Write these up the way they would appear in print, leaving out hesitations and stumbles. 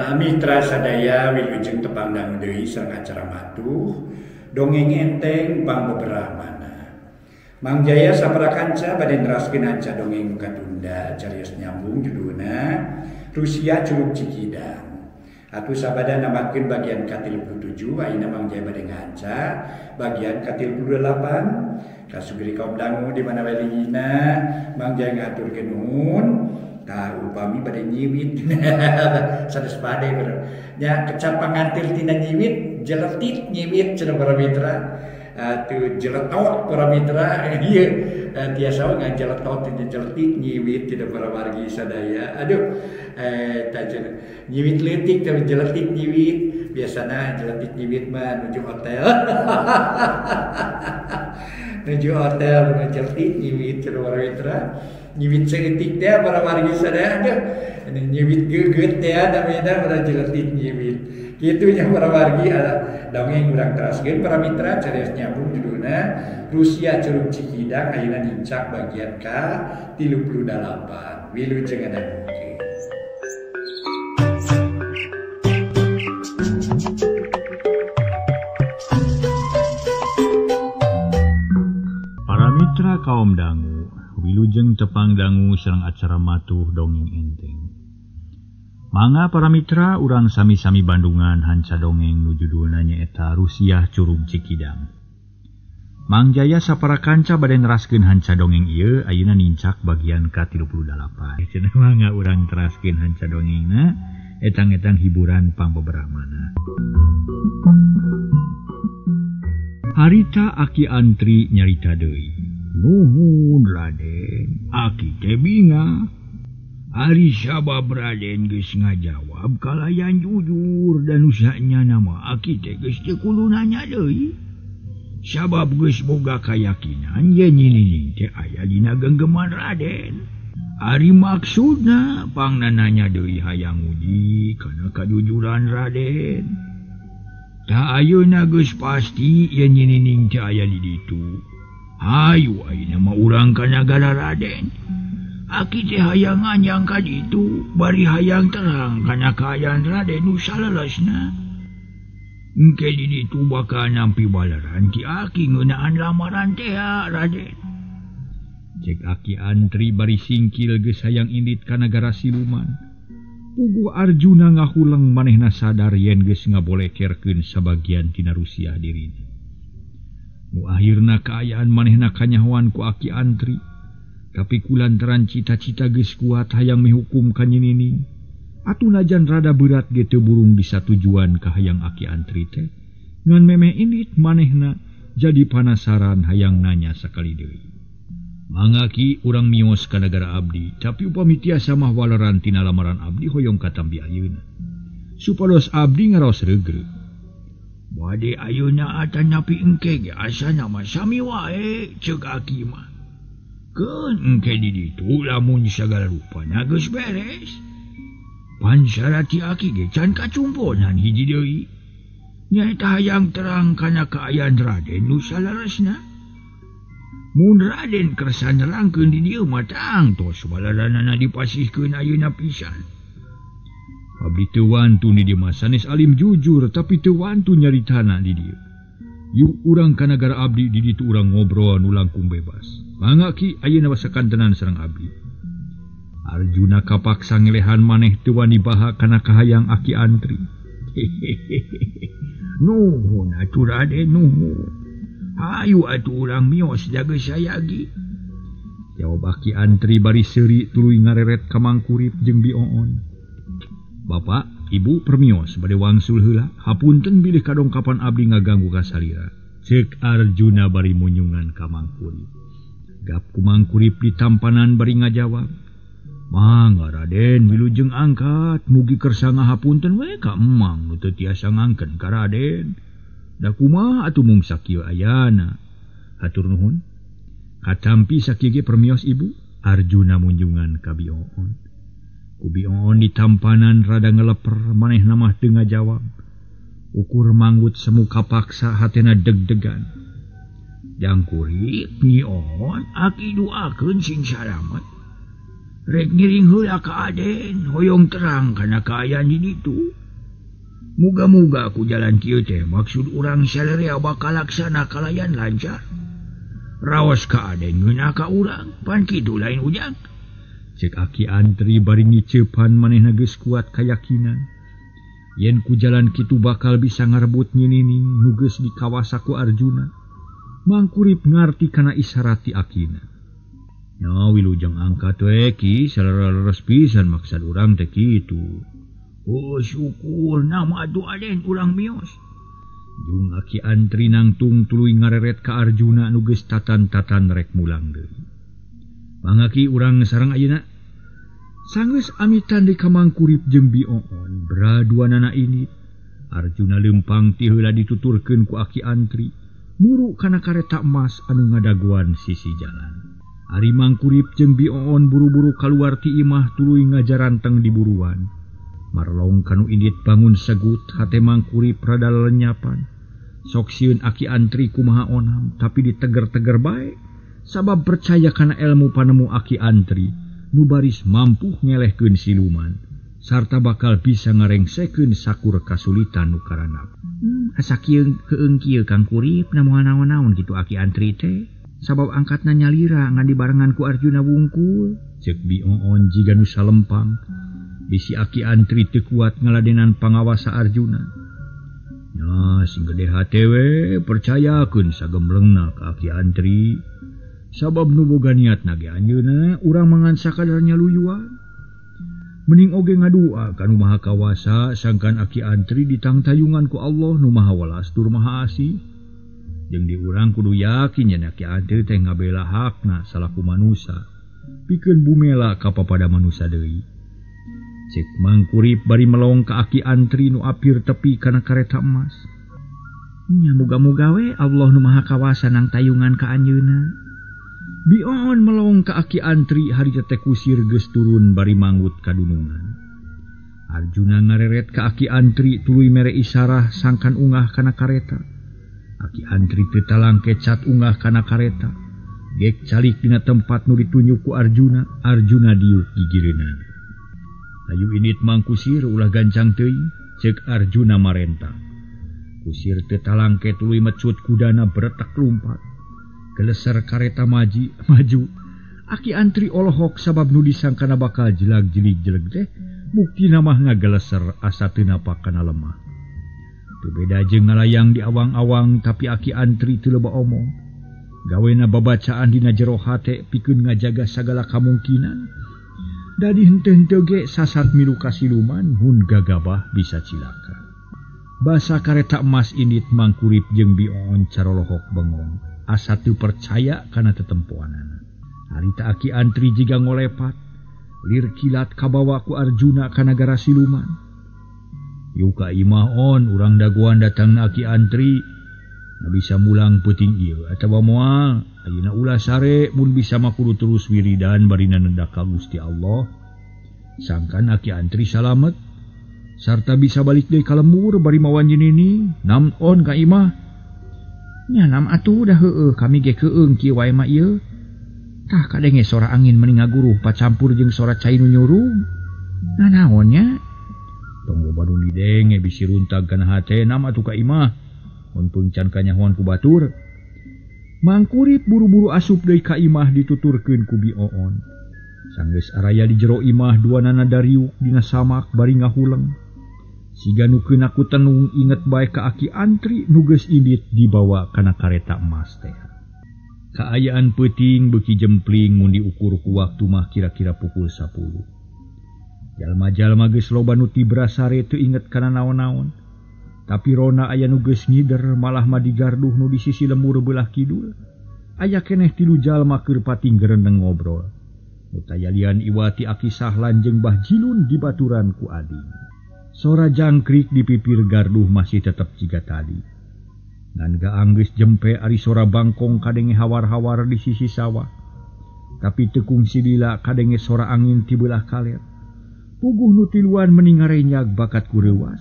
Para mitra sadaya wilujeng tepang dangu deui sareng acara matuh dongeng enteng pang beberapa. Mang Jaya sapara kanca bade neraskeun anca dongeng nu katunda carios nyambung judulna Rusia Curug Cikidang. Atuh sabada namatkeun bagian ka-37 ayeuna Mang Jaya bade nganca bagian ka-38 kasugiri kaum dangu di mana wae lingina Mang Jaya ngaturkeun nuhun. Tah upami bade nyiwit sanes bade nya kecap pangantir tina nyiwit jeletit nyiwit cenah para mitra atuh jeletot para mitra ieu tiasa we ngajeletot tina jeletit nyiwit tina para wargi sadaya aduh eta nyiwit leutik tapi jeletit nyiwit biasana jeletit nyiwit mah nuju hotel nuju hotel jeletit nyiwit cenah para mitra nyiwit seeutik teh para wargi sadaya aduh nyiwit geugeut teh namina para jeletit nyiwit kitu nya para wargi dongeng urang teraskeun para mitra carios nyambung judulna Rusia Curug Cikidang ayeuna nincak bagian ka-38 wilujeng ngadangukeun. Para mitra kaum dangu wilujeng tepang dangu sareng acara matuh dongeng enteng. Mangga para mitra urang sami-sami Bandungan hanca dongeng nu judulna nyaeta Rusia Curug Cikidang. Mang Jaya sapara kanca bade neraskeun hanca dongeng ieu ayeuna nincak bagian ka-38. Cenah mangga urang teraskeun hanca dongengna etang-etang hiburan pangbeberahmana. Harita Aki Antri nyarita deui. Nuhun Raden, aki teh bingah. Ari sabab Raden geus ngajawab kalayan jujur dan usahanya nama aki teh geus teu kudu nanya deui. Sabab geus boga kayakinan yen Nyi Nining teh aya dina genggeman Raden. Ari maksudna pangna nanya deui hayang uji kana kajujuran Raden. Tah ayeuna geus pasti yen Nyi Nining teh aya di ditu. Hayu ayeuna mah urang ka nagara Raden. Aki teh hayang anjang ka ditu, bari hayang terang kana kaayaan Raden nu salelesna. Engke di ditu bakal nampi balaran ti aki ngeunaan lamaran teh Raden. Cek Aki Antri bari singkil geus hayang indit ka nagara siluman. Puguh Arjuna ngahuleng manehna sadar yen geus ngabolekerkeun sabagian tina Rusia dirina. Nu akhirna kaayaan manehna kanyahoan ku Aki Antri. Tapi kulantaran cita-cita geus kuat hayang mihukum ka Nyi Nining. Atuh najan rada berat ge teu burung bisa tujuan ka hayang Aki Antri teh. Ngan memeh indit manehna jadi panasaran hayang nanya sakali deui. Mangga ki urang mios ka nagara abdi, tapi upami tiasa mah waleran tina lamaran abdi hoyong katampi ayeuna. Supados abdi ngaraos reugreug. Bade ayeuna atanapi engke ge asana mah sami wae ceuk aki mah. Keun engke di ditu lamun sagala rupana geus beres. Pan syarat ti aki ge can kacumponan hiji deui. Nyaeta hayang terang kana kaayaan Raden nu saleresna. Mun Raden kersa nerangkeun di dieu mah tangtos walaranana dipasihkeun ayeuna pisan. Abdi teu wantu di dieu mah sanes alim jujur tapi teu wantu nyaritana di dieu. Yuk urang ka nagara abdi di ditu urang ngobrol nu langkung bebas. Mangga ki ayeuna sakantenan sareng abdi. Arjuna kapaksa ngelehan maneh teu wani baha kana kahayang Aki Antri. Nuhun atuh Raden nuhun. Hayu atuh urang mios jaga sayagi. Jawab Aki Antri bari seuri tuluy ngareret ka Mangkurip jeung Bi Oon. Bapak, Ibu permios bade wangsul heula, hapunten bilih kadongkapan abdi ngaganggu ka salira. Ceuk Arjuna bari munyungan ka Mangkurip. Gap ku Mangkurip ditampanan bari ngajawab. Mangga Raden wilujeng angkat, mugi kersa ngahapunten we ka emang nu teu tiasa ngangkeun ka Raden. Da kumaha atuh mung sakieu ayana. Hatur nuhun. Katampi sakieu ge permios Ibu. Arjuna munjungan ka Bi Oon. Ku Bi Oon ditampanan rada ngeleper manehna mah teu ngajawab. Ukur manggut semu kapaksa hatena deg-degan. Jangkurip Nyi Oon aki duakeun sing salamet. Rek ngiring heula ka Aden, hoyong terang kana kaayaan di ditu. Muga-muga ku jalan kieu teh maksud urang salerea bakal laksana kalayan lancar. Raos ka Aden ngeunah ka urang, pan kitu lain Ujang. Cek Aki Antri bari ngiceupan manehna geus kuat kayakinan. Yen ku jalan kitu bakal bisa ngarebut Nyi Nining nu geus dikawasa ku Arjuna. Mangkurip ngarti kana isyarat ti akina. Nya wilujeng angkat we ki saleres pisan maksad urang teh kitu. Oh syukur nama atuh Aden urang mios. Jung Aki Antri nangtung tuluy ngareret ka Arjuna nu geus tatan-tatan rek mulang deui. Mangaki urang sareng ayeuna. Sanggeus amitan di ka Mangkurip jeung Bi Oon beraduanana ini. Arjuna leumpang ti heula dituturkeun ku Aki Antri muru kana kareta emas anu ngadaguan sisi jalan. Ari Mangkurip jeung Bi Oon buru-buru kaluar ti imah tuluy ngajaranteng di buruan. Marlong kanu indit bangun segut hate Mangkurip rada lenyapan. Sok sieun Aki Antri kumaha onam tapi diteger-teger bae sabab percaya kana ilmu panemu Aki Antri nu baris mampu ngelehkeun siluman sarta bakal bisa ngarengsekeun sakur kasulitan nu karanap. Asa kieu keung kieu Kang Kurip namoal naon-naon kitu Aki Antri teh sabab angkatna nyalira ngan dibarengan ku Arjuna wungkul. Ceuk Bi Oon jiga nu salempang. Bisi Aki Antri teu kuat ngaladenan pangawasa Arjuna. Nya sing gede hate we percayakeun sagemblengna ka Aki Antri. Sabab nu boga niatna ge anjeunna urang mangan sakadar nyaluyuan. Mending oge ngadua ka Nu Maha Kawasa sangkan Aki Antri ditangtayungan ku Allah Nu Maha Welas tur Maha Asih. Jeung di urang kudu yakin yen Aki Antri teh ngabela hakna salaku manusa. Pikeun bumela ka papada manusa deui. Cek Mangkurip bari melong ka Aki Antri nu apir tepi kana kareta emas. Nya muga-muga we Allah Nu Maha Kawasa nang tayungan ka anjeunna. Bi Oon melong ka Aki Antri harita teh kusir geus turun bari manggut ka dunungan. Arjuna ngareret ka Aki Antri tuluy mere isarah sangkan ungah kana kareta. Aki Antri teu talangkecat ungah kana kareta. Gek calik dina tempat nu ditunjuk ku Arjuna, Arjuna diuk gigireunana. Hayu init Mangkusir ulah gancang teuing, ceuk Arjuna marenta. Kusir teu talangke tuluy mecut kudana bretek lumpat. Geleser kareta maji maju. Aki Antri olohok sabab nu disangkana bakal jelag-jelig jeleg teh, buktina mah ngageleser asa teu napa kana lemah. Teu beda jeung ngalayang di awang-awang tapi Aki Antri teu loba omong. Gawena babacaan dina jero hate pikeun ngajaga sagala kamungkinan. Dadi henteu-henteu ge sasat milu ka siluman mun gagabah bisa cilaka. Basa kareta emas indit Mangkurip jeung Bi Oon carolohok bengong. Asa teu percaya kana tetempoanana. Harita Aki Antri jiga ngolepat, lir kilat kabawa ku Arjuna ka nagara siluman. Yuk ka imah on urang dagoan datangna Aki Antri. Na bisa mulang peuting ieu atawa moal. Ayeuna ulah sare mun bisa mah kudu terus wiridan barina nendak ka Gusti Allah. Sangkan Aki Antri salamet sarta bisa balik deui ka lembur bari mawa Nyi Nining. Nam on ka imah. Nya nam atuh dah heueuh kami ge keung kieu wae mah ieu. Tah kadenge sora angin meni ngaguruh pacampur jeung sora cai nu nyurung. Nanaon nya? Tong loba nu didenge bisi runtag kana hate nam atuh ka imah. Untung can kanyahoan ku batur. Mangkurip buru-buru asup deui ka imah dituturkeun ku Bi Oon. Sanggeus araya di jero imah duanana dariuk dina samak bari ngahuleng. Siga nu keuna ku tenung inget bae ka Aki Antri nu geus indit dibawa kana kareta emas teh. Kaayaan peuting beuki jempling mun diukur ku waktu mah kira-kira pukul 10. Jalma-jalma geus loba nu tibra sare teu inget kana naon-naon. Tapi rona aya nu geus ngider malah mah digarduh nu di sisi lembur belah kidul. Aya keneh tilu jalma keur pating gerendeng ngobrol. Nu tayalian iwati Aki Sahlan jeung Bah Jilun dibaturan ku ading. Sora jangkrik di pipir garduh masih tetep jiga tadi. Ngan gaang geus jempe ari sora bangkong kadenge hawar-hawar di sisi sawah. Tapi teu kungsi lila kadenge sora angin ti beulah kaler. Puguh nu tiluan meni ngarenyag bakat ku reuwas.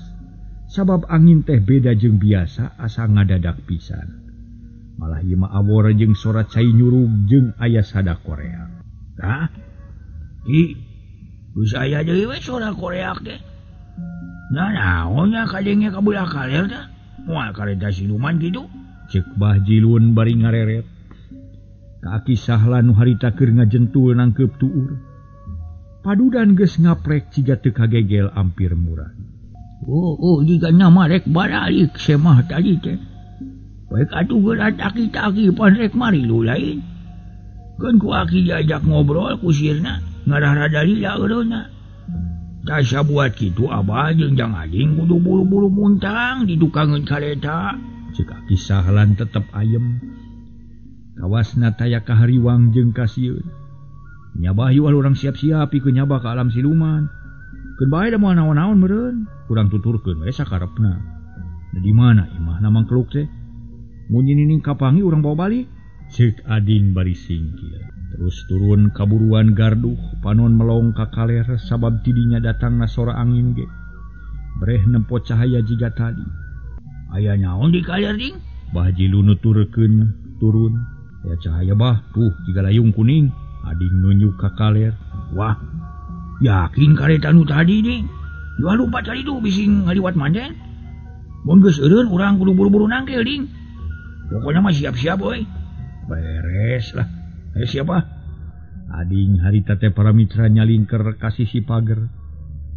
Sabab angin teh beda jeung biasa asa ngadadak pisan. Malah ieu mah awor jeung sora cai nyurug jeung aya sada Korea. Tah, Ki, geus aya deui we sora koreak teh. Nah, naonnya kadenge ka belah kaler tah? Moal kareta siluman kitu. Cek Bah Jilun bari ngareret. Ka Aki Sahlan nu harita keur ngajentul nangkeup tuur. Padudan geus ngaprek ciga teu kagegel ampir murah. Oh, jiga nama rek baralik semah tadi teh. Baik atuh geura taki-taki pan rek marilu lain. Keun ku aki diajak ngobrol ku sirna, ngarah rada lila eureunna. Tasa buat kitu abah jeung jang ading kudu buru-buru muntang di tukangeun kareta. Cek Aki Sahlan tetep ayem. Kawasna taya kahariwang jeung kasieun. Nyabah ieu urang siap-siap pikeun nyabah ka alam siluman. Keun bae da moal naon-naon meureun, urang tuturkeun we sakarepna. Da di mana imahna mangkluk teh? Mun nyining kapangi urang bawa balik. Cek ading bari singkir. Terus turun kaburuan garduh, panon melong ka kaler sabab tidinya datangna sora angin ge. Breh nempo cahaya jiga tadi. Aya naon di kaler ding? Bah Jilun nuturkeun turun. Ya cahaya bah, tuh jiga layung kuning. Ading nunjuk ka kaler. Wah, yakin kareta nu tadi ding? Dua lupa tadi tuh bising ngaliwat manjen. Mun geus eureun urang kudu buru-buru nangkel ding. Pokoknya mah siap-siap euy. Beres lah. Siapa? Ading harita teh para mitra nyalingker ka sisi pager.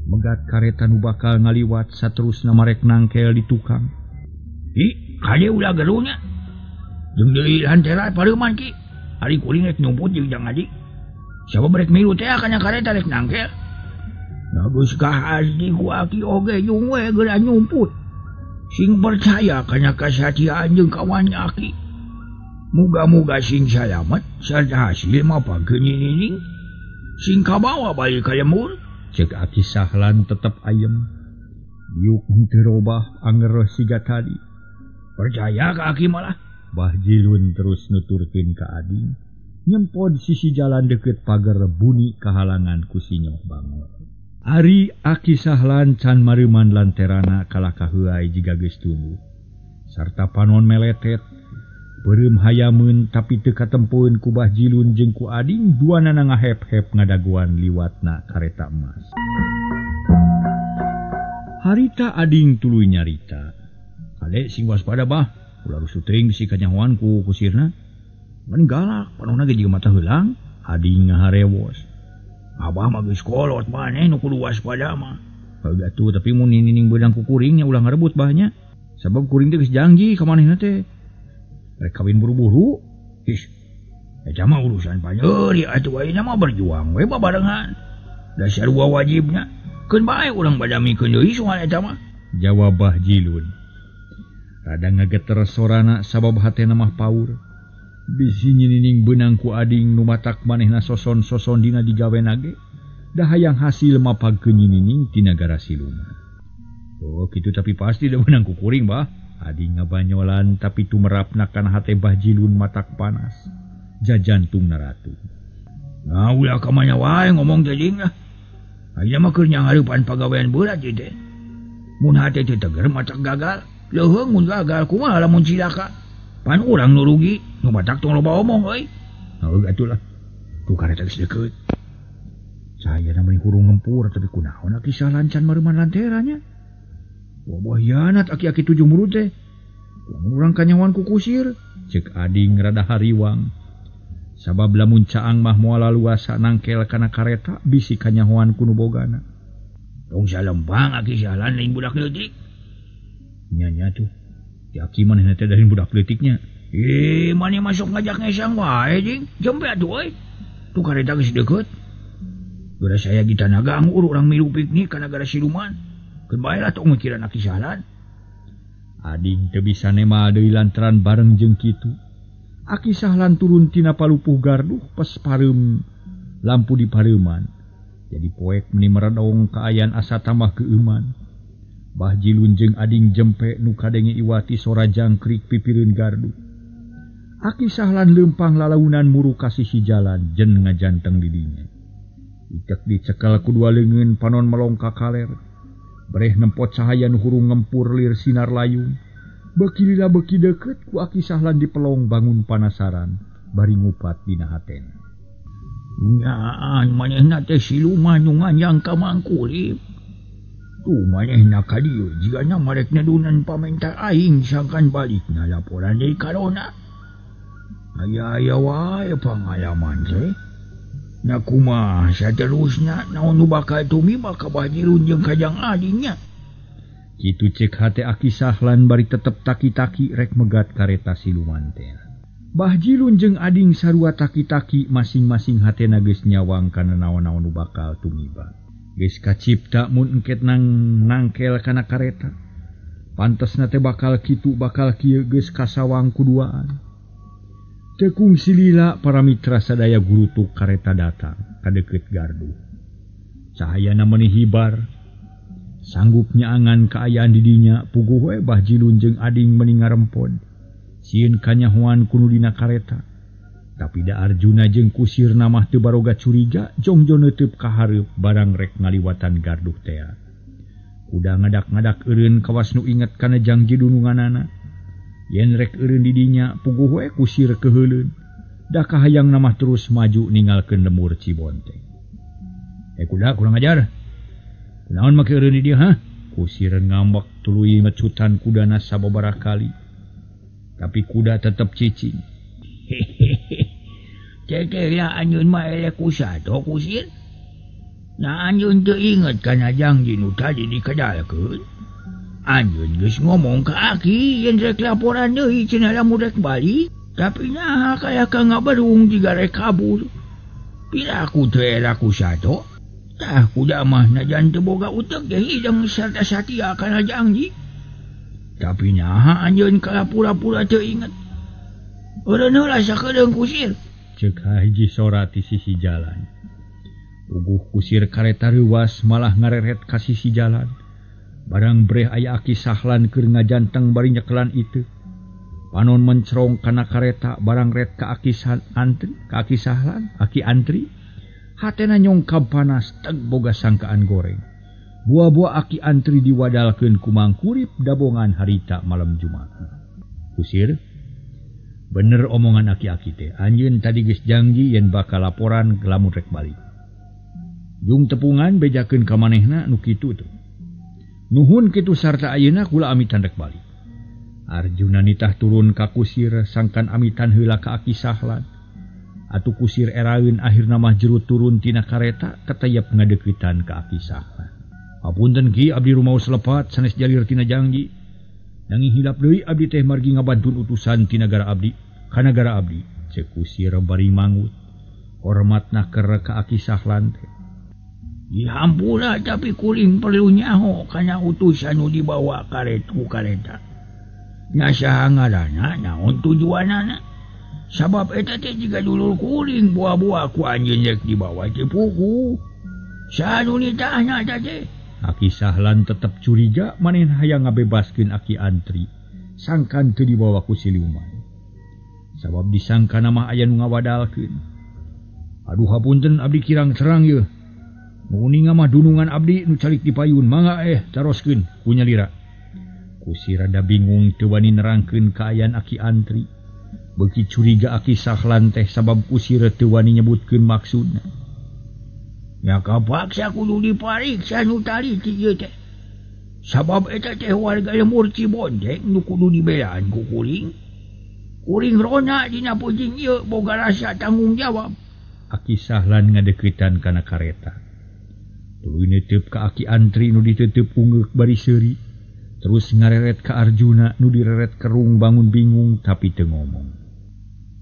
Megat kareta nu bakal ngaliwat saterusna marek nangkel di tukang. Ih, kade ulah gerunya. Jeung deui lantera pareuman ki. Ari kuring rek nyumput jeung jang adik. Siapa brek milu teh kana kareta rek nangkel. Nah geus kahasdi ku aki oge jeung we geura nyumput. Sing percaya kana kasatiaan jeung kawan aki. Muga-muga sing salamet sarta hasil mapagkeun ninining. Sing kabawa balik ka lembur. Cek Aki Sahlan tetep ayem. Diuk henteu robah anger siga tadi. Percaya ka aki malah. Bah Jilun terus nuturkeun ka ading. Nyempod sisi jalan deket pagar buni kahalangan ku sinyoh bangor. Ari Aki Sahlan can mareuman lanterana kalah kaheuai jiga geus tunduh. Sarta panon meletet. Beureum hayameun tapi teu katempoeun ku Bah Jilun jeung ku ading duanana ngahep-hep ngadaguan liwatna kareta emas. Harita ading tuluy nyarita. Kade sing waspada bah, ulah rusuh teuing bisi kanyahoan ku kusirna. Mani galak, panonna ge jiga mata heulang. Ading ngaharewos. Abah mah geus kolot maneh nu kudu waspada mah. Heuh atuh tapi mun nining beunang ku kuring nya ulah ngarebut bahnya. Sabab kuring teh geus janji ka manehna teh. Rek kawin buru-buru. Ih, eta mah urusan panyeuri atuh ayeuna mah berjuang we babarengan. Dasar wajibna. Keun bae urang badamikeun deui soal eta mah. Jawab Bah Jilun. Rada ngageter sorana sabab hatena mah paur. Bisi nyinining beunang ku ading nu matak manehna soson-soson dina digawena ge. Da hayang hasil mapagkeun nyinining ti nagara siluman. Oh kitu tapi pasti da beunang ku kuring bah. Ading ngabanyolan tapi tumerapna kana hate Bah Jilun matak panas. Jajantung naratu. Nah ulah ka mana wae ngomong teh ding lah. Ayeuna mah keur nyangareupan pagawean berat ieu teh. Mun hate teh teger matak gagal. Leuheung mun gagal kumaha lamun cilaka. Pan urang nu rugi, nu matak tong loba omong euy. Heuh atuh lah. Tuh kareta geus deukeut. Cahayana meni hurung ngempur tapi kunaon Aki Sahlan can mareuman lanteranya. Wah hianat aki-aki tujuh mulut teh. Lamun urang kanyahoan ku kusir, cek ading rada hariwang. Sabab lamun caang mah moal laluasa nangkel kana kareta bisi kanyahoan ku nu bogana. Tong salempang Aki Sahlan lain budak leutik. Nya-nya tuh. Ti aki manehna teh dari budak leutiknya. Ih, maneh masuk ngajak ngesang wae jing. Jempe atuh euy. Tuh kareta geus deukeut. Geura saya di tanaga anggur urang milu piknik ka nagara siluman. Keun bae lah tong mikiran Aki Sahlan. Ading teu bisa nema deui lantaran bareng jeung kitu. Aki Sahlan turun tina palupuh garduh pas pareum lampu di pareuman. Jadi poek meni meredong kaayaan asa tambah keuman. Bah Jilun jeung ading jempe nu kadenge iwati sora jangkrik pipireun gardu. Aki Sahlan leumpang lalaunan muru ka sisi jalan jen ngajanteng di dinya. Itek dicekel ku dua leungeun panon melong ka kaler. Breh nempot cahaya nu hurung ngempur lir sinar layung. Beuki lila beuki deukeut ku Aki Sahlan dipelong bangun panasaran bari ngupat dina hatena. Nyaan manehna teh siluman nu nganjang ka Mangkurip. Tuh manehna ka dieu jigana marek nedunan pamenta aing sangkan balikna laporan deui ka Rona. Aya-aya wae pangalaman teh. Nya kumaha saterusna naon nu bakal tumiba ka Bah Jilun jeung ka Jang Ading nya. Kitu cek hate Aki Sahlan bari tetep taki-taki rek megat kareta siluman teh. Bah Jilun jeung Ading sarua taki-taki masing-masing hatena geus nyawang kana naon-naon nu bakal tumiba. Geus kacipta mun engket nang nangkel kana kareta. Pantesna teh bakal kitu bakal kieu geus kasawang kuduaan. Teu kungsi lila para mitra sadaya gurutuk kareta datang ka deukeut gardu. Cahayana meuni hibar. Sanggup nyaangan kaayaan di dinya puguh we Bah Jilun jeung Ading meuni ngarempon. Sieun kanyahoan ku nu dina kareta. Tapi da Arjuna jeung kusirna mah teu baroga curiga jongjo neuteub ka hareup barang rek ngaliwatan garduh tea. Kuda ngadak-ngadak eureun kawas nu inget kana jangji dununganana. Yen rek eureun di dinya puguh we kusir keuheuleun. Da kahayangna mah terus maju ningalkeun lemur Cibonteng. Eh kuda kurang ajar. Kunaon make eureun di dieu hah? Kusir ngambek tuluy mecutan kudana sababaraha kali. Tapi kuda tetep cicing. Hehehe. Teteh lah anjeun mah eleh kusato kusir. Nah anjeun teu inget kana janji nu tadi dikedalkeun. Anjeun geus ngomong ka aki yen rek laporan deui cenah lamun rek balik. Tapi naha kaya ka ngaberung jiga rek kabur. Piraku teu era kusato. Tah kuda mah najan teu boga utek ge hideng sarta satia kana janji. Tapi naha anjeun kala pura-pura teu inget. Eureun heula sakedeung kusir. Ceuk hiji sora ti sisi jalan. Puguh kusir kareta reuwas malah ngareret ka sisi jalan. Barang breh aya Aki Sahlan keur ngajanteng bari nyekelan itu. Panon mencerong kana kareta barang ret ka Aki Antri, ka Aki Sahlan, Aki Antri. Hatena nyongkab panas teg boga sangkaan goreng. Buah-buah Aki Antri diwadalkeun ku Mangkurip dabongan harita malam Jumat. Kusir, bener omongan aki-aki teh. Anjeun tadi geus janji yen bakal laporan lamun rek balik. Jung tepungan bejakeun ka manehna nu kitu tuh. Nuhun kitu sarta ayeuna kula amitan rek balik. Arjuna nitah turun ka kusir sangkan amitan heula ka Aki Sahlan. Atuh kusir eraeun akhirna mah jero turun tina kareta ketayap ngadeuketan ka Aki Sahlan. Hapunten Ki, abdi rumaos lepat sanes jalir tina janji. Nanging hilap deui abdi teh margi ngabantun utusan ti nagara abdi ka nagara abdi. Ceuk kusir bari mangut. Hormatna keur ka Aki Sahlan teh. Dihampura tapi kuring perlu nyaho kana utusan nu dibawa karet ku kareta. Nya saha ngaranna naon tujuanana? Sabab eta teh jiga dulur kuring buah-buah ku anjeun rek dibawa teh puguh. Saha nu nitahna eta teh? Aki Sahlan tetep curiga manehna hayang ngabebaskeun Aki Antri sangkan teu dibawa ku siluman. Sabab disangkana mah aya nu ngawadalkeun. Aduh hapunten abdi kirang terang yeuh. Nu uninga mah dunungan abdi nu calik di payun mangga taroskeun ku nyalira. Kusir rada bingung teu wani nerangkeun kaayaan Aki Antri. Beuki curiga Aki Sahlan teh sabab kusir teu wani nyebutkeun maksudna. Nya kapaksa kudu dipariksa nu taliti ieu teh. Sabab eta teh warga lemur Cibonteng nu kudu dibelaan ku kuring. Kuring rona dina peuting ieu boga rasa tanggung jawab. Aki Sahlan ngadeuketan kana kareta. Tuluy neuteub ka Aki Antri nu diteuteub ungeuk bari seuri. Terus ngareret ka Arjuna nu direret kerung bangun bingung tapi teu ngomong.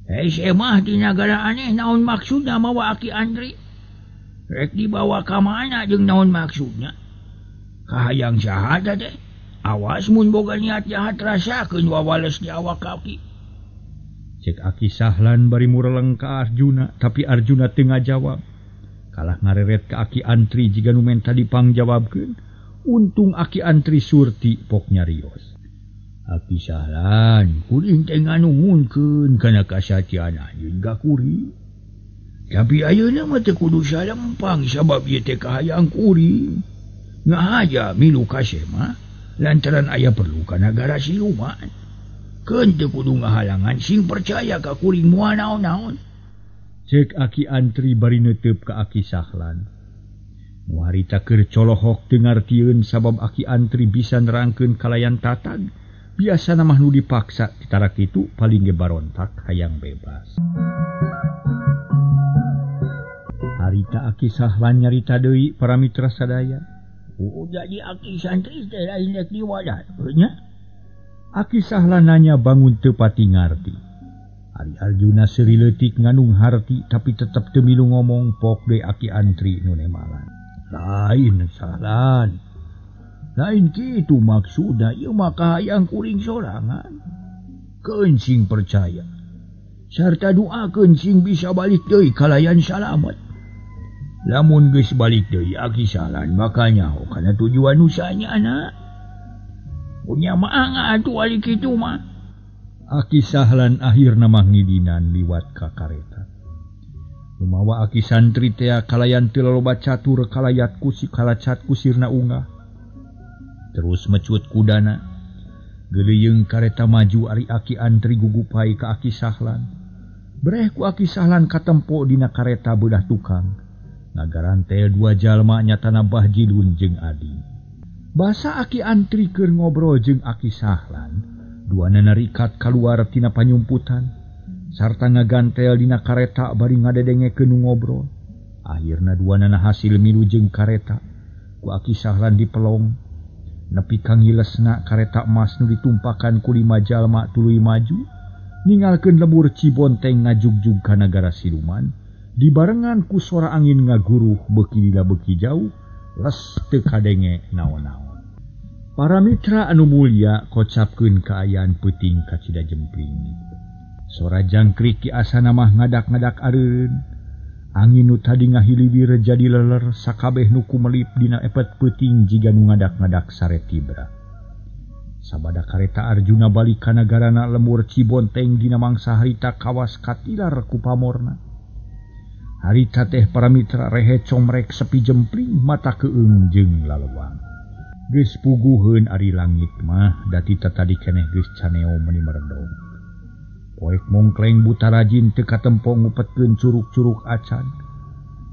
Hese mah di nagara aneh naon maksudna mawa Aki Antri? Rek dibawa ka mana jeung naon maksudna? Kahayang saha teh? Awas mun boga niat jahat rasakeun wawales di awak kaki. Cek Aki Sahlan bari mureleng ka Arjuna tapi Arjuna teu ngajawab. Kalah ngareret ka Aki Antri jiga nu menta dipangjawabkeun. Untung Aki Antri surti pok nyarios. Aki Sahlan, kuring teh nganuhunkeun kana kasatian anjeun ka kuring. Tapi ayeuna mah teu kudu salempang sabab ieu teh kahayang kuring. Ngahaja milu ka sema lantaran aya perlu ka nagara siluman. Keun teu kudu ngahalangan sing percaya ka kuring moal naon-naon. Cek Aki Antri bari neuteup ka Aki Sahlan. Nu harita keur colohok teu ngartieun sabab Aki Antri bisa nerangkeun kalayan tatag. Biasana mah nu dipaksa titara kitu paling ge barontak hayang bebas. Harita Aki Sahlan nyarita deui para mitra sadaya. Oh, jadi Aki Santri teh lain rek diwadah nya. Aki Sahlan nanya bangun teu pati ngarti. Ari Arjuna seuri leutik ngandung harti tapi tetep teu milu ngomong pok deui Aki Antri nu nemalan. Lain Sahlan. Lain kitu maksudna ieu mah kahayang kuring sorangan. Keun sing percaya. Sarta doakeun sing bisa balik deui kalayan salamet. Lamun geus balik deui Aki Sahlan bakal nyaho kana tujuan usahanya. Punya mah atuh ari kitu mah. Aki Sahlan akhirna mah ngidinan liwat ka kareta. Lumawa Aki Santri tea kalayan teu laloba catur kalayat ku si kalacat kusirna ungah. Terus mecut kudana. Geuleuyeung kareta maju ari Aki Antri gugupai ka Aki Sahlan. Breh ku Aki Sahlan katempo dina kareta beudah tukang. Ngagarantel dua jalma nyatana Bah Jilun jeung Adi. Basa Aki Antri keur ngobrol jeung Aki Sahlan, duanana rikat kaluar tina panyumputan sarta ngagantel dina kareta bari ngadedengekeun nu ngobrol. Akhirna duanana hasil milu jeung kareta. Ku Aki Sahlan dipelong. Nepi ka ngilesna kareta emas nu ditumpakan ku lima jalma tuluy maju, ninggalkeun lembur Cibonteng ngajugjug ka nagara siluman. Dibarengan ku sora angin ngaguruh beuki lila beuki jauh, les teu kadenge naon-naon. Para mitra anu mulya kocapkeun kaayaan peuting kacida jempling. Sora jangkrik ki asana mah ngadak-ngadak areureun. Angin nu tadi ngahiliwir jadi leler sakabeh nu kumelip dina epet peuting jiga nu ngadak-ngadak sare tibra. Sabada kareta Arjuna balik ka nagarana lembur Cibonteng dina mangsa harita kawas katilar ku pamorna. Harita teh para mitra rehe comrek sepi jempling mata keung jeung lalewang. Geus puguheun ari langit mah dati tatadi keneh geus caneo meuni meredong. Poek mongkleng buta rajin teu katempo ngupetkeun curug-curug acan.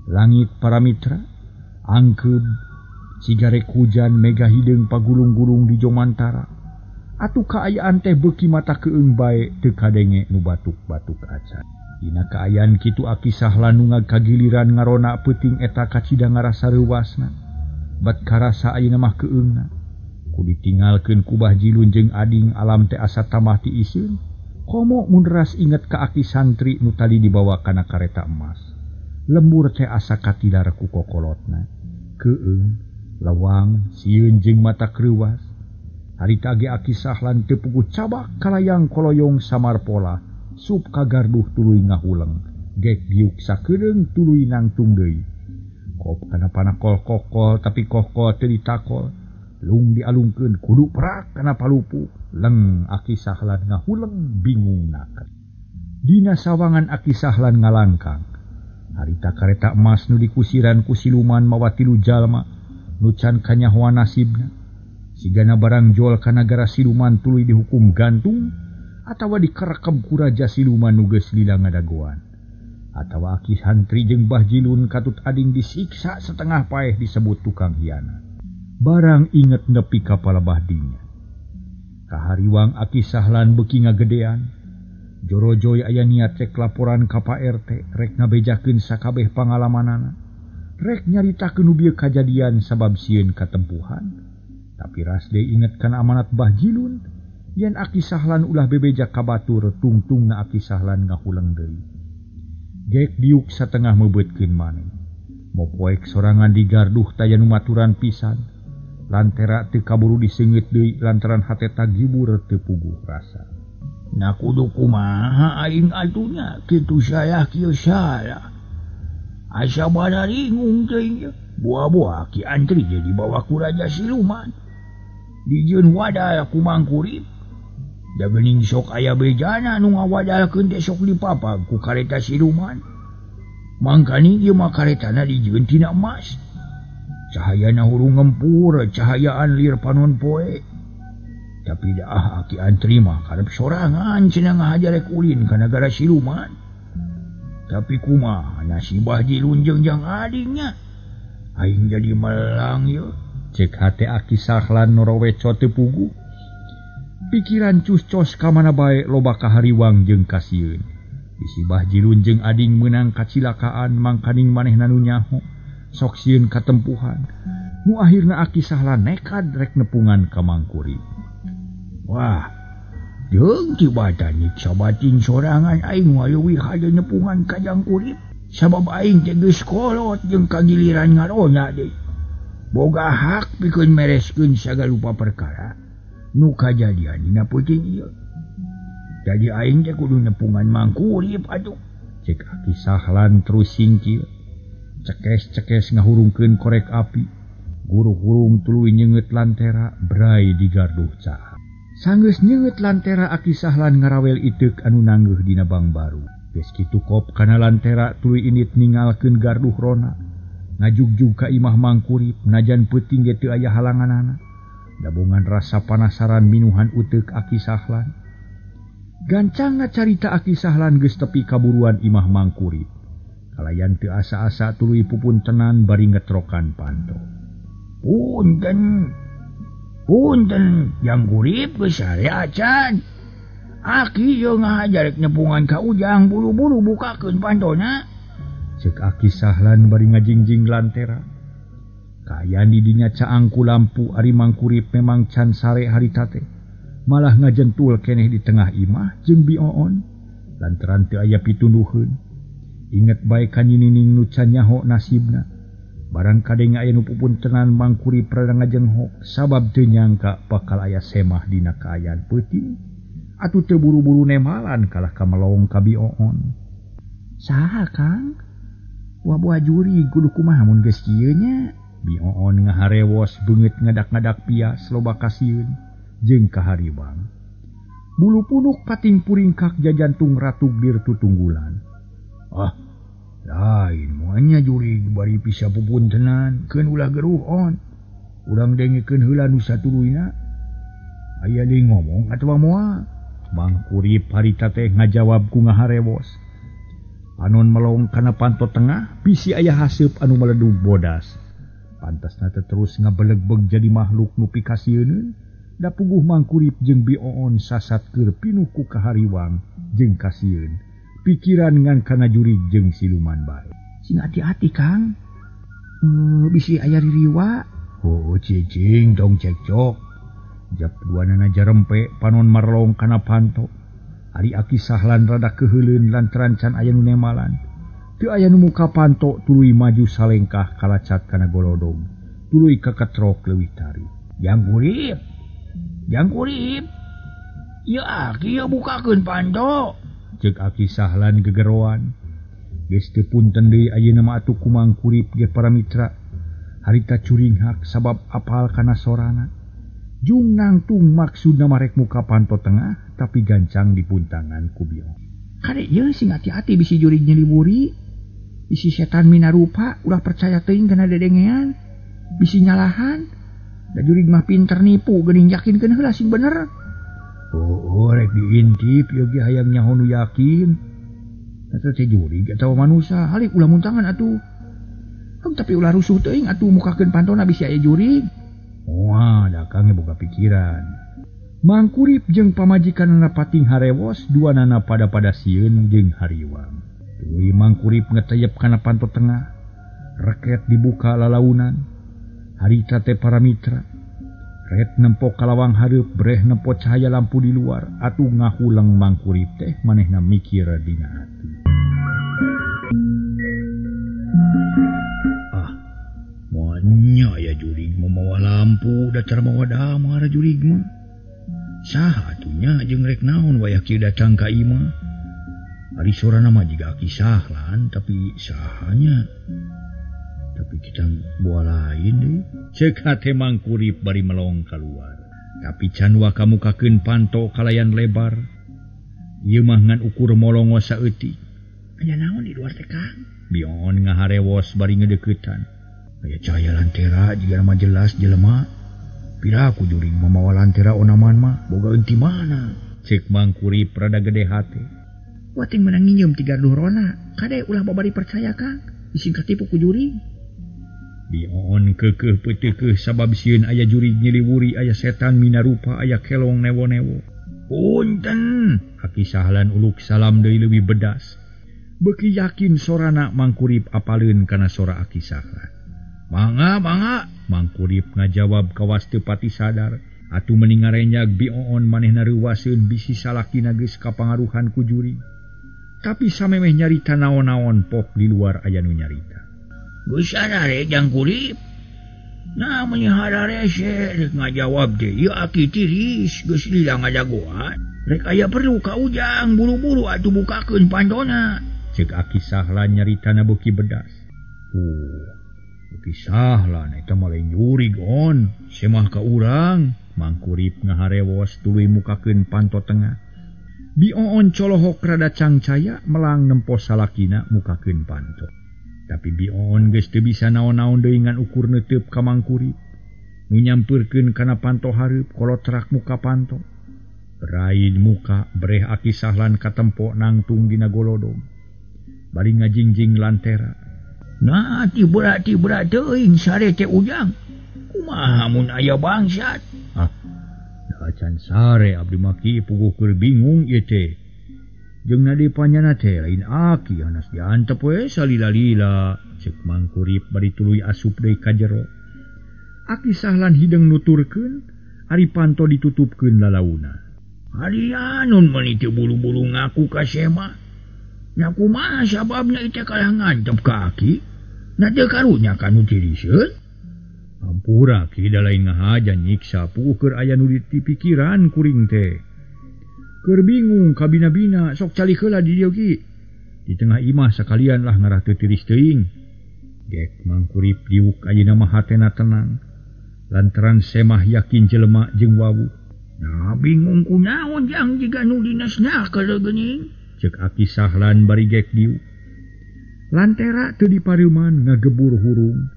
Langit para mitra angkeub sigarek hujan mega hideung pagulung-gulung di jomantara. Atuh kaayaan teh beuki mata keung bae teu kadenge nu batuk-batuk acan. Dina kaayaan kitu Aki Sahlan nu ngagiliran ngarona peuting eta kacida ngarasa reuwasna. Bat karasa ayeuna mah keungna. Ku ditinggalkeun ku Bah Jilun jeung Ading alam teh asa tambah tiiseun. Komo mun ras inget ka Aki Santri nu tadi dibawa kana kareta emas. Lembur teh asa katilar ku kokolotna. Keung, lewang, sieun jeung mata kreuwas. Harita ge Aki Sahlan teu puguh cabak kalayang koloyong samar pola. Sup kagarduh tuluy ngahuleng. Gek diuk sakedeung tuluy nangtung deui. Kop kana panakol kokol tapi kokol teu ditakol. Lung dialungkeun kudu perak kana palupu. Leng Aki Sahlan ngahuleng bingung naket. Dina sawangan Aki Sahlan ngalangkang. Harita kareta emas nu dikusiran ku siluman mawa tilu jalma nu can kanyahoan nasibna. Sigana barang jol ka nagara siluman tuluy dihukum gantung atawa dikerekeb ku raja siluman nu geus lila ngadagoan. Atawa Aki Santri jeung Bah Jilun katut ading disiksa setengah paeh disebut tukang hianat. Barang inget nepi ka palebah dinya. Kahariwang Aki Sahlan beuki ngagedean. Jorojoy aya niat rek laporan ka Pak RT, rek ngabejakeun sakabeh pangalamanana. Rek nyaritakeun nu bieu kajadian sabab sieun katempuhan. Tapi ras deui inget kana amanat Bah Jilun, yen Aki Sahlan ulah bebeja ka batur tungtungna Aki Sahlan ngahuleng deui. Gek diuk satengah meubeutkeun maneh. Mopoek sorangan di garduh taya nu maturan pisan. Lantera teu kaburu diseungeut deui lantaran hate tagibur teu puguh rasa. Na kudu kumaha aing atunya kitu salah kieu salah. Asa bararingung teuing buah-buah Ki Antri ge dibawa ku raja siluman. Dijieun wadah ku mangkurip. Da geuning sok aya bejana nu ngawadalkeun teh sok dipapag ku kareta siluman. Mangkani ieu mah karetana dijieun tina emas. Cahayana hurung ngempur, cahayaan lir panon poe. Tapi dah Aki Antri mah karep sorangan cenah ngahaja rek ulin ka nagara siluman. Tapi kumaha nasibah Jilun jeung jang adingnya? Aing jadi melang yeuh. Cek hate Aki Sahlan noroweco teu puguh. Pikiran cus-cos ka mana bae loba kahariwang jeung kasieun. Disibah Jilun jeung ading meunang kacilakaan mangkaning manehna nu nyaho. Sok sieun katempuhan. Nu akhirna Aki Sahlan nekad rek nepungan ka Mangkurip. Wah, jeung tibatan nyiksa batin sorangan aing leuwih hade nepungan ka Jangkurip. Sabab aing teh geus kolot jeung kagiliran ngaronya deui. Boga hak pikeun mereskeun sagarupa perkara nu kajadian dina peuting ieu. Jadi aing teh kudu nepungan Mangkurip atuh. Cek Aki Sahlan terus singkil. Cekes-cekes ngahurungkeun korek api. Guru-hurung tuluy nyeungeut lantera brai di garduh caha. Sanggeus nyeungeut lantera Aki Sahlan ngarawel iteuk anu nanggeuh dina bangbaru. Geus kitu kop kana lantera tuluy indit ningalkeun garduh rona. Ngajugjug ka imah Mangkurip najan peuting ge teu aya halanganana. Dabongan rasa panasaran minuhan uteuk Aki Sahlan. Gancangna carita Aki Sahlan geus tepi kaburuan imah Mangkurip. Kalayan teu asa-asa tuluy pupuntenan bari ngetrokan panto. Punten. Punten, Jangkurip geus sare acan. Aki ieu ngahajar rek nepungan ka Ujang buru-buru bukakeun pantona. Cek Aki Sahlan bari ngajingjing lantera. Kaayaan di dinya caang ku lampu ari Mangkurip memang can sare harita teh. Malah ngajentul keneh di tengah imah jeung bioon lantaran teu aya pitunduheun. Inget bae ka Nyi Nining nu can nyaho nasibna. Barang kadenge aya nu pupuntenan Mangkurip rada ngajengho sabab teu nyangka bakal aya semah dina kaayaan peuting. Atuh teu buru-buru nemalan kalah ka melong ka bioon. Saha Kang? Wah-buah jurig kudu kumaha mun geus kieu nya? Bioon ngaharewos beungeut ngadak-ngadak pias loba kasieun jeung kahariwang. Bulu punuk pating puringkak jajantung ratug dir tutunggulan. Ah, lain moalnya jurig bari bisa pupuntenan keun ulah geruh on. Urang dengekeun heula nu satuluyna. Aya deui ngomong atawa moal? Mangkurip harita teh ngajawab ku ngaharewos. Panon melong kana panto tengah bisi aya haseup anu meledug bodas. Pantasna teh terus ngabelegbeg jadi makhluk nu pikasieuneun. Da puguh Mangkurip jeung bioon sasat keur pinuh ku kahariwang jeung kasieun. Pikiran ngan kana jurig jeung siluman bae. Sing hati-hati Kang. Bisi aya ririwa. Oh cicing tong cekcok. Jap duanana jarempe panon marlong kana panto. Ari Aki Sahlan rada keuheuleun lantaran can aya nu nemalan. Teu aya nu muka panto tuluy maju salengkah kalacat kana golodog. Tuluy kaketrok leuwih tarik. Jangkurip. Jangkurip. Ieu Aki ieu bukakeun panto. Cek Aki Sahlan gegeroan. Geus teu punten deui ayeuna mah atuh ku Mangkurip ge para mitra. Harita curinghak sabab apal kana sorana. Jung nangtung maksudna marek muka panto tengah tapi gancang dipuntangan ku Bio. Kade ieu sing hati-hati bisi jurig nyeliburi. Bisi setan minarupa ulah percaya teuing kana dedengean. Bisi nyalahan. Da jurig mah pinter nipu geuning yakinkeun heula sing bener. Oh, rek diintip ieu ge hayang nyaho nu yakin. Eta teh jurig atawa manusa, halik ulah muntangan atuh. Heuh tapi ulah rusuh teuing atuh mukakeun pantona bisi aya jurig. Wah, da Kang boga pikiran. Mangkurip jeung pamajikanana pating harewos duanana pada-pada sieun jeung hariwang. Tuluy Mangkurip ngeteyep kana panto tengah. Reket dibuka lalaunan. Harita teh para mitra. Ret nempo kalawang hareup breh nempo cahaya lampu di luar. Atuh ngahuleng Mangkurip teh manehna mikir dina hati. Ah, moalnya aya jurig mamawa lampu datar mawa damar jurig mah. Saha atunya jeung rek naon wayah kieu datang ka imah. Ari sorana mah jiga Aki Sahlan tapi sahanya. Tapi kita buah lain deh. Cek hate Mangkurip bari melong keluar. Tapi can waka mukakeun panto kalayan lebar. Ieu mah ngan ukur molongo saeutik. Aya naon di luar teh Kang? Bion ngaharewos bari ngedeuketan. Aya cahaya lantera jiga mah jelas jelema. Piraku jurig mamawa lantera onaman mah boga eunti mana? Cek Mangkurip rada gede hate. Wating meunang nginjeum ti garduh rona. Kade ulah babari percaya Kang, bisi katipu ku jurig. Bioon keukeuh peuteukeuh sabab sieun aya jurig nyiliwuri, aya setan minarupa, aya kelong newo-newo. Punten, Aki Sahlan uluk salam deui leuwih bedas. Beuki yakin sorana Mangkurip apaleun kana sora Aki Sahlan. Mangga, mangga, Mangkurip ngajawab kawas teu pati sadar. Atuh meni ngarenjag Bioon manehna reuwaseun bisi salakina geus kapangaruhan ku jurig. Tapi samemeh nyarita naon-naon pok di luar aya nu nyarita. Geus sarare Jang Kurip. Nah meuni hararese rek ngajawab teh ieu aki tiris geus lila ngadagoan. Rek aya perlu ka Ujang buru-buru atuh bukakeun pantona. Ceuk Aki Sahlan nyaritana beuki bedas. Aki Sahlan eta mah lain jurig on, semah ka urang. Mangkurip ngaharewos tuluy mukakeun panto tengah. Bioon colohok rada cangcaya melang nempo salakina mukakeun panto. Tapi Bioon geus teu bisa naon-naon deui ngan ukur neuteup ka Mangkurip. Nu nyampeurkeun kana panto hareup kolotrak muka panto. Berain muka breh Aki Sahlan katempo nangtung dina golodong. Bari ngajingjing lantera. Nah ti berat teuing sare teh Ujang. Kumaha mun aya bangsat? Ah, da can sare abdi mah ki puguh keur bingung ieu teh. Jeung nadi panyana teh lain aki hanas diantep we salila-lila. Ceuk Mangkurip bari tuluy asup deui ka jero. Aki Sahlan hideung nuturkeun, ari panto ditutupkeun lalauna. Ari anun meuni teu buru-buru ngaku ka Sema. Nya kumaha sababna ieu teh kalah ngantep ka aki? Na teu karunya ka nu tiriseun? Ampura ki da lain ngahaja nyiksa puguh keur aya nu dipikiran kuring teh. Keur bingung kabina-bina sok calik heula di dieu ki. Di tengah imah sakalian lah ngarah teu tiris teuing. Gek Mangkurip diuk ayeuna mah hatena tenang. Lantaran Semah yakin jelema jeung wawuh. Nah bingung kunaon jang jiga nu dinasna keur geuning. Ceuk Aki Sahlan bari gek diuk. Lantera teu dipareuman ngagebur hurung.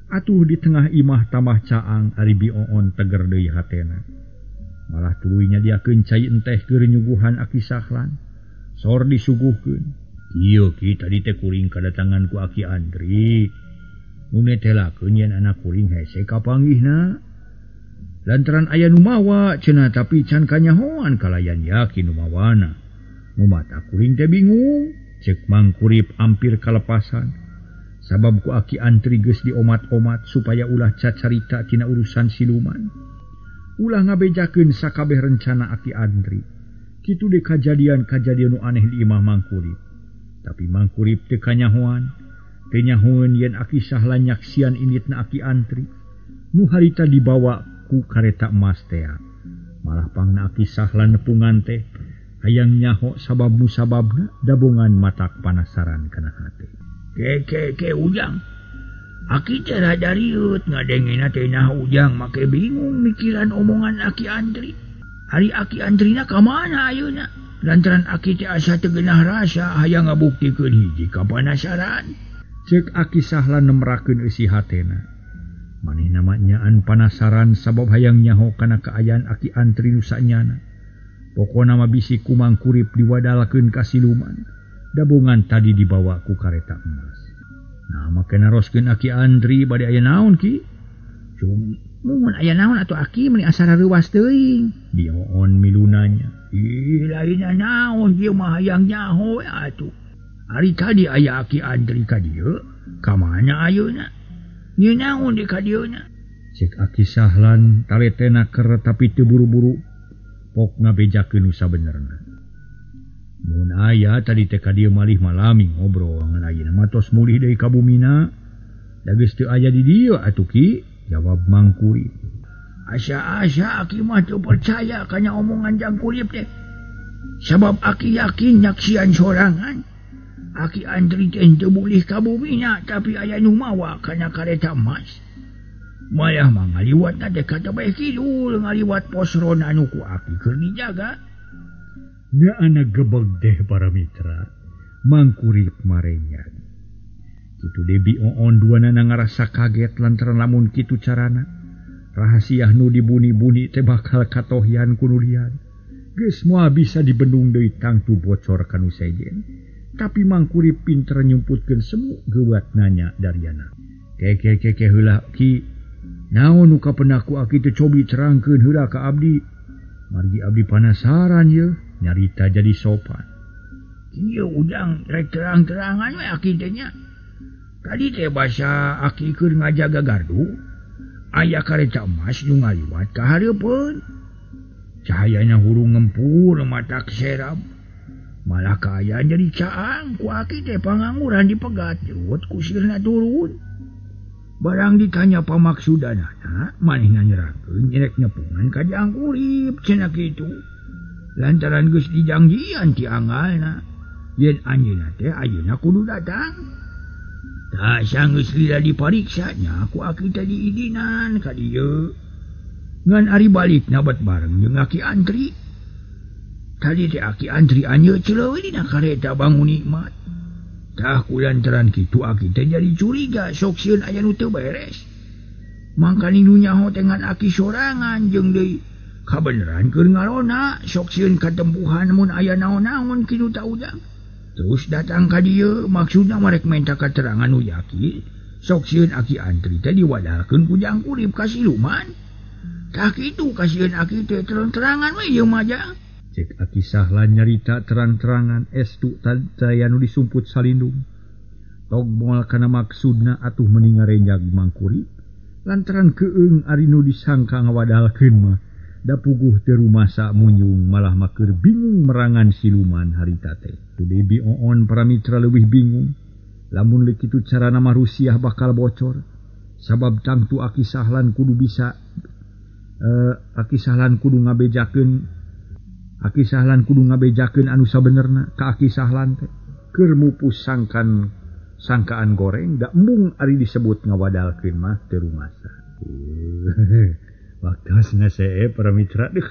Atuh di tengah imah tambah caang ari Bioon teger deui hatena. Malah tuluy nyadiakeun cai enteh keur nyuguhan Aki Sahlan. Sor disuguhkeun. Ieu ki tadi teh kuring kadatangan ku Aki Andri. Nu netelakeun yen anak kuring hese kapanggihna. Lantaran aya nu mawa cenah tapi can kanyahoan kalayan yakin nu mawana. Nu mata kuring teh bingung. Ceuk Mangkurip ampir kalepasan. Sabab ku Aki Andri geus diomat-omat supaya ulah cacarita tina urusan siluman. Ulah ngabejakeun sakabeh rencana Aki Andri. Kitu deui kajadian-kajadian nu aneh di imah Mangkurip. Tapi Mangkurip teu kanyahoan. Teu nyahoeun yen Aki Sahlan nyaksian inditna Aki Andri. Nu harita dibawa ku kareta emas tea. Malah pangna Aki Sahlan nepungan teh hayang nyaho sabab musababna dabongan matak panasaran kana hate. Ke Ujang. Aki teh rada riut ngadengena teh nah Ujang make bingung mikiran omongan Aki Andri. Ari Aki Andrina ka mana ayeuna? Lantaran aki teh asa teu geunah rasa hayang ngabuktikeun hiji kapanasaran. Ceuk Aki Sahlan nemrakeun eusi hatena. Manehna mah nyaan panasaran sabab hayang nyaho kana kaayaan Aki Andri nu sanyana. Pokona mah bisi ku Mangkurip diwadalkeun ka siluman. Dabongan tadi dibawa ku kareta emas. Nah make naroskeun Aki Andri bade aya naon ki? Mun aya naon atuh aki meuni asa rareuwas teuing. Bioon milunanya. Ih lain naon ieu mah hayang nyaho atuh. Ari tadi aya Aki Andri ka dieu, ka mana ayeuna? Nyeun naon di ka dieuna? Ceuk Aki Sahlan taletena ker tapi teu buru-buru. Pok ngabejakeun nu sabenerna. Mun aya tadi teh ka dieu malih malami ngobrol ngan ayeuna mah tos mulih deui ka bumina. Da geus teu aya di dieu atuh ki, jawab Mangkurip. Asa-asa aki mah teu percaya kana omongan Jang Kurip teh. Sabab aki yakin nyaksian sorangan. Aki Andri teh teu mulih ka bumina tapi aya nu mawa kana kareta emas. Malah mah ngaliwatna teh ka tebeh kidul ngaliwat pos ronda nu ku aki keur dijaga. Nya gebeg deh para mitra, Mangkurip marenyag. Kitu Debi Oon duanana ngarasa kaget lantaran lamun kitu carana. Rahasia nu dibuni-buni teh bakal katohyan ku nu lian. Geus moal bisa dibendung deui tangtu bocor kanu sejen. Tapi Mangkurip pinter nyumputkeun semu geuwat nanya Daryana. Keke keke heula ki. Naon nu kapendaku aki teu cobi terangkeun heula ka abdi. Margi abdi panasaran yeuh nyarita jadi sopan. Kieu ujang rek terang-terangan we aki teh nya. Tadi teh basa aki keur ngajaga gardu. Aya kareta emas nu ngaliwat ka hareupeun. Cahayana hurung ngempur mata serap. Malah kaayaan jadi caang ku aki teh pangangguran dipegat jerut ku sirna turun. Barang ditanya pamaksudanana, manehna nyerahkeun nyerek nepungan ka Jang Kurip cenah kitu. Lantaran geus dijangjian ti angalna, yen anjeunna teh ayeuna kudu datang. Tah sanggeus lila dipariksa nya ku aki teh diidinan ka dieu. Ngan ari balikna bet bareng jeung aki antri. Tadi teh aki antri anjeun celeuh dina kareta bangun nikmat. Tah ku lantaran kitu aki teh jadi curiga sok sieun aya nu teu beres. Mangkaning nu nyaho teh ngan aki sorangan jeung deui kabeneran keur ngarona sok sieun katempuhan mun aya naon-naon kitu ta ujang. Terus datang ka dieu maksudna marek menta katerangan nu yakin sok sieun aki antri teh diwadalkeun ku Jang Kurip ka siluman. Tah kitu kasieun aki teh terang-terangan we ieu mah jang. Cek Aki Sahlan nyarita terang-terangan estu taya nu disumput salindung. Tog moal kana maksudna atuh meni ngarenjag Mangkurip lantaran keung ari nu disangka ngawadalkeun mah da puguh teu rumasa munyung malah maker bingung merangan siluman harita teh. Debi Oon para mitra leuwih bingung lamun leuk kitu carana mah Rusiah bakal bocor sabab tangtu Aki Sahlan kudu bisa Aki Sahlan kudu ngabejakeun Aki Sahlan kudu ngabejakeun anu sabenerna ka Aki Sahlan teh keur mupus sangkaan goreng da embung ari disebut ngawadalkeun mah teu rumasa. Waktosna see para mitra deuh.